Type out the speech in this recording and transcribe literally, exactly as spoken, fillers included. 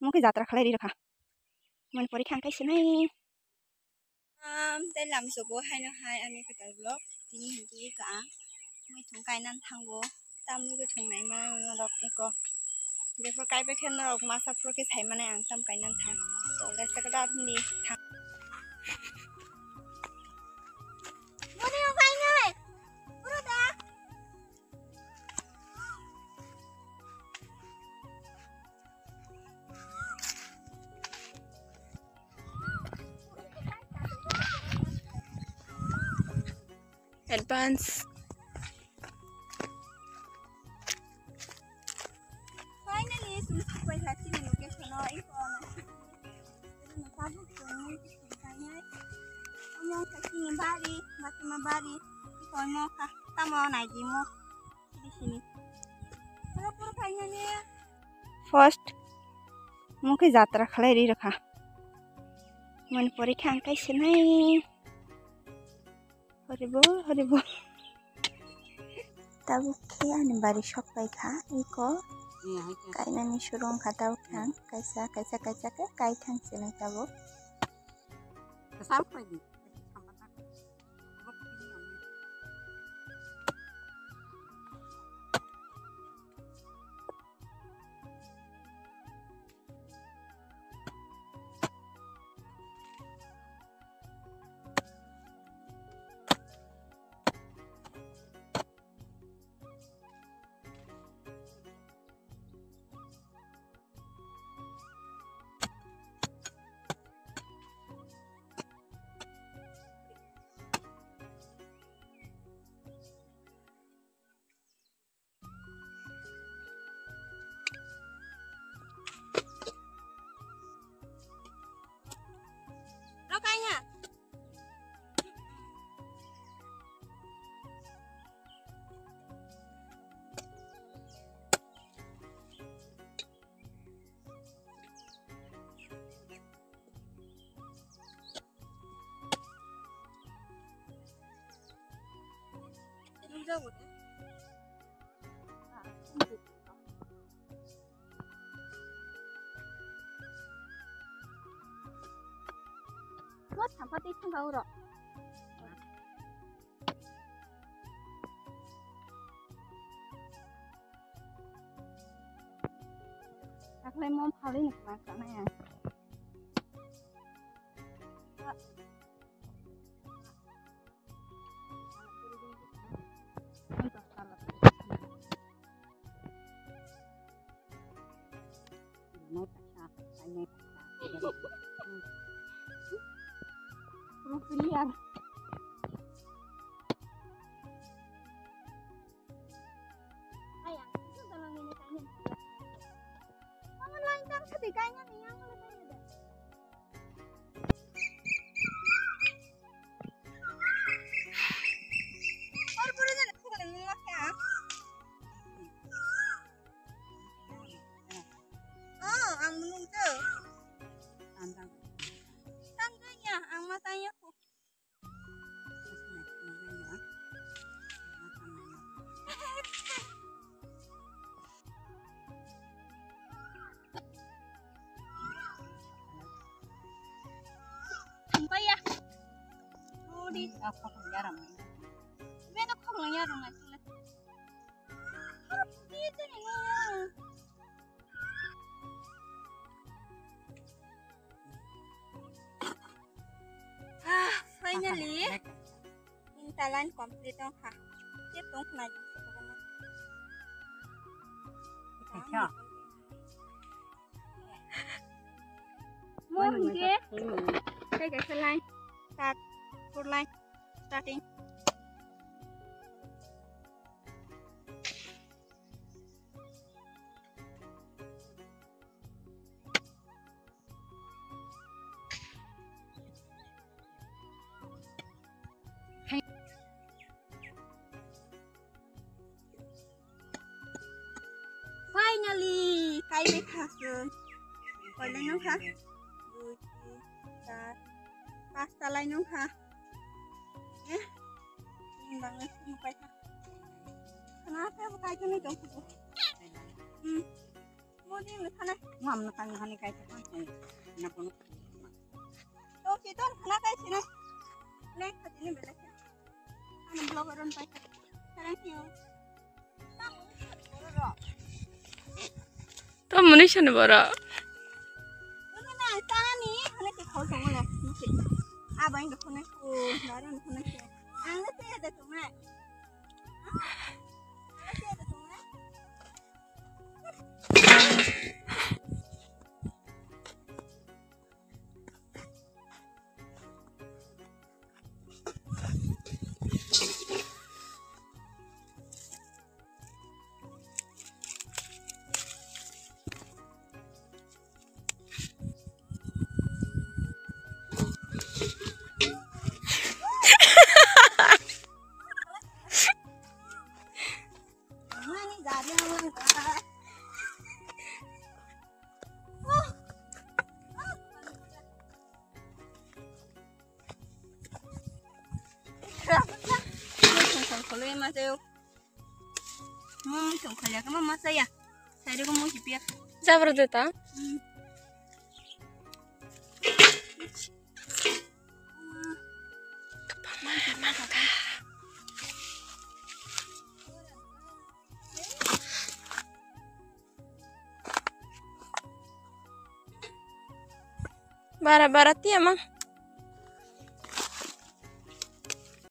Mungke jatra khalai ri rokha. Mani pori khang kai sinai. Am, tei lamsogo haino hai ani kwtal vlog. Tini hwnkhe ka ang muithung kainani thango. Tamni kwthwng naima norok eko. Jephru kaibai khe norok masa phuru khe sai mani ang tam kainani thang. To, resta khe da hwnwi thang. Moni ang kainai. Puro da. Advance. Finally, sum supai ha chini location o, iko na. Tabuk chini kainai. Omo ka chini bari, batuma bari. Iko mo ka, tamo nai di mo. First, mungke jatra khalai ri rokha. Mani pori khe ang kai sinai. Hori bol, hori bol. Tabuk khe ani bari sok pai kha, iko. Kainani surung kha tabuk khe ang kaisa, kaisa, kaisa khe kai thang sinai tabuk. Mo sampha tei thangka oro. Dakhwlai mom phalwi ni kwmang sanai ang. Oh, ang menung tu. Tang tanya, ang matanya. Sumpah ya. Udi. Aku yaram. Beno kok yaram na chule. Apa gitu nih? Ah, finally. Intalan complete ang ha. Ito na yung sa mga. Mo hindi. Kaya sa line. Start. Four line. Starting. Finally, kai bai kha chwng. Koi lai nung kha? Dui, tin, char, pasta lai nung kha. Eh, ini bang, ini kai kha. Kenapa bukai kami dong? Hmm. Mo Mamna kang hani kai ta kan na kono. To ki ton khana kai sina. Lek khati ni bela. Ani blogger on pai. Thank you. To muni sani boro. Tani hani ki khol tong le. Abai ndo khone ko, daran khone ko. Ang le te de tong le. Jabra de ta. Bara bara tiya ma.